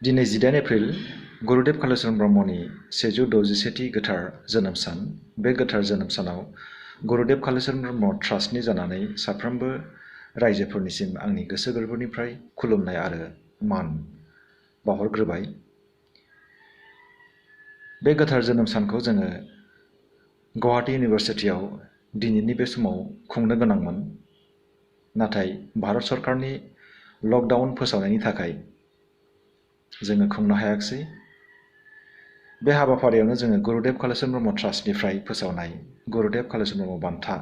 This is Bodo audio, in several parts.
दिनै 18 एप्रिल गुरुदेव कालिचरण ब्रह्मनि 161थि गोथार जोनोम सान। बे गोथार जोनोम सानाव गुरुदेव कालिचरण ब्रह्म ट्रास्टनि जानानै साफ्रोमबो रायजोफोरनिसिम आंनि गोसो गोरबोनिफ्राय खुलुमनाय आरो मान बावहरग्रोबाय। बे गोथार जोनोम सानखौ जोङो गुवाहाटी इउनिभारसिटियाव दिनैनि बे समाव खुंनो गोनांमोन, नाथाय भारत सरकारनि लकडाउन फोसावनायनि थाखाय जोङो खुंनो हायाखिसै। बे हाबाफारियावनो जोङो गुरुदेव कालिचरण ब्रह्म ट्रास्टनिफ्राय फोसावनाय गुरुदेव कालिचरण ब्रह्म बान्था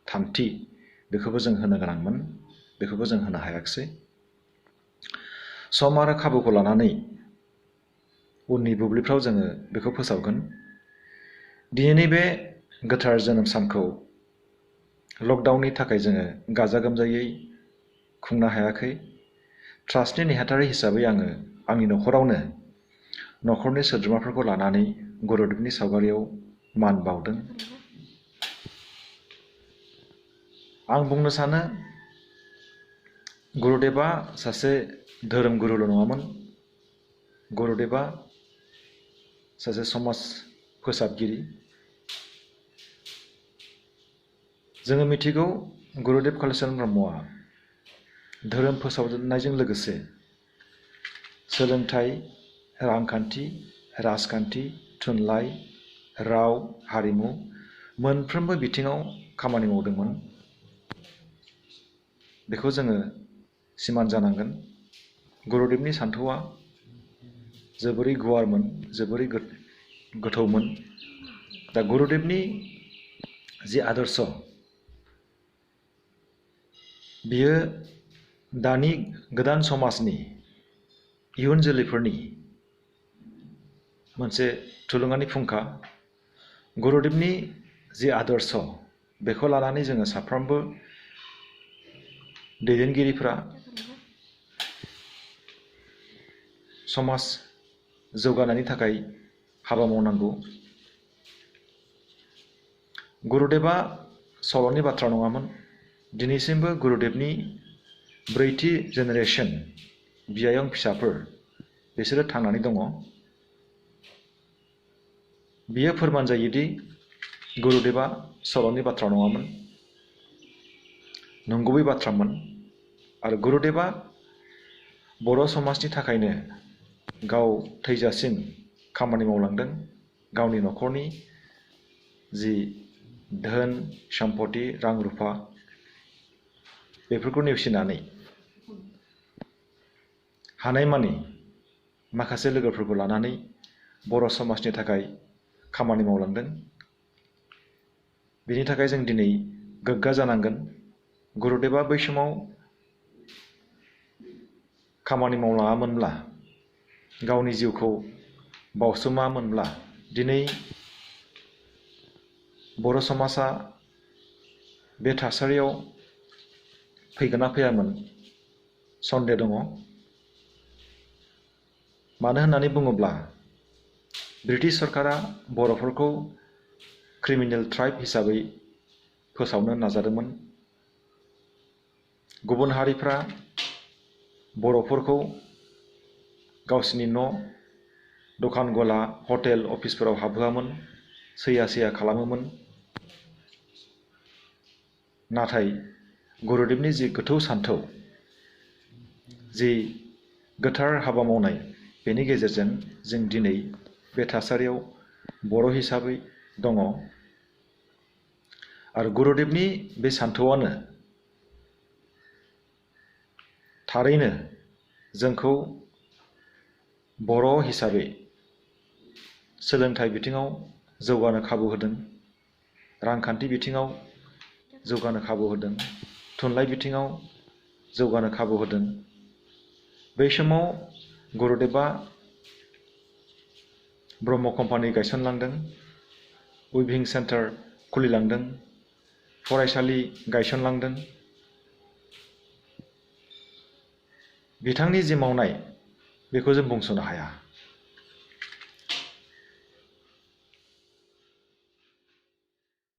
थामथि बेखौबो जों होनो गोनांमोन, बेखौबो जों होनो हायाखिसै। सम आरो खाबुखौ लानानै उननि बुब्लिफ्राव जोङो बेखौ फोसावगोन। दिनैनि बे गोथार जोनोम सानखौ लकडाउननि थाखाय जोङो गाजा गोमजायै खुंनो हायाखै। ट्रास्टनि नेहाथारि हिसाबै आङो आंनि न'खरावनो न'खरनि सोद्रोमाफोरखौ लानानै गुरुदेवनि सावगारियाव मान बावदों। आं बुंनो सानो गुरुदेवा सासे धोरोम गुरुल' नङामोन, गुरुदेवा सासे समाज फोसाबगिरि। जोङो मिथिगौ गुरुदेव कालिचरण ब्रह्मआ धोरोम फोसावनायजों लोगोसे सोलोंथाइ, रांखान्थि, राजखान्थि, थुनलाइ, राव, हारिमु मोनफ्रोमबो बिथिङाव खामानि मावदोंमोन। बेखौ जोङो सिमान जानांगोन। गुरुदेवनि सान्थौआ जोबोरै गुवारमोन, जोबोरै गोथौमोन। दा गुरुदेवनि जि आदर्श बियो दानि गोदान समाजनि इयुन जोलैफोरनि मोनसे थुलुंगानि फुंखा। गुरुदेवनि जि आदर्श बेखौ लानानै जोङो साफ्रोमबो दैदेनगिरिफोरा समाज जौगानायनि थाखाय हाबा मावनांगौ। गुरुदेवा सल'नि बाथ्रा नङामोन। दिनैसिमबो गुरुदेवनि ब्रैथि जेनेरेसन बियायं फिसाफोर बिसोरो थांनानै दङ। बियो फोरमान जायोदि गुरुदेवा सल'नि बाथ्रा नङामोन, नंगुबै बाथ्रामोन। आरो गुरुदेवा बर' समाजनि थाखायनो गाव थैजासिम खामानि मावलांदों। गावनि न'खरनि जि धोन सम्पति, रां रुफा बेफोरखौ नेवसिनानै हानायमानि माखासे लोगोफोरखौ लानानै बर' समाजनि थाखाय खामानि मावलांदों। बेनि थाखाय जों दिनै गोग्गा जानांगोन। गुरुदेवा बै समाव खामानि मावलाङामोनब्ला, गावनि जिउखौ बावसोमामोनब्ला दिनै बर' समाजा बे थासारियाव फैगोना फैयामोन सन्देह दङ। मानो होननानै बुङोब्ला ब्रिटिश सरकारा बर'फोरखौ क्रिमिनेल ट्राइब हिसाबै फोसावनो नाजादोंमोन। गुबुन हारिफ्रा बर'फोरखौ गावसिनि न', दखान गला, हटेल, अफिसफोराव हाबहोआमोन, सैया सैया खालामोमोन। नाथाय गुरुदेवनि जि गोथौ सान्थौ, जि गोथार हाबा मावनाय, बेनि गेजेरजों जों दिनै बे थासारियाव बर' हिसाबै दङ। आरो गुरुदेवनि बे सान्थौआनो थारैनो जोंखौ बर' हिसाबै सोलोंथाइ बिथिङाव जौगानो खाबु होदों, रांखान्थि बिथिङाव जौगानो खाबु होदों, थुनलाइ बिथिङाव जौगानो खाबु होदों। बै समाव गुरुदेवा ब्रह्म कम्पानि गायसनलांदों, उइभिं सेन्टार खुलिलांदों, फरायसालि गायसनलांदों। बिथांनि जि मावनाय बेखौ जों बुंस'नो हाया।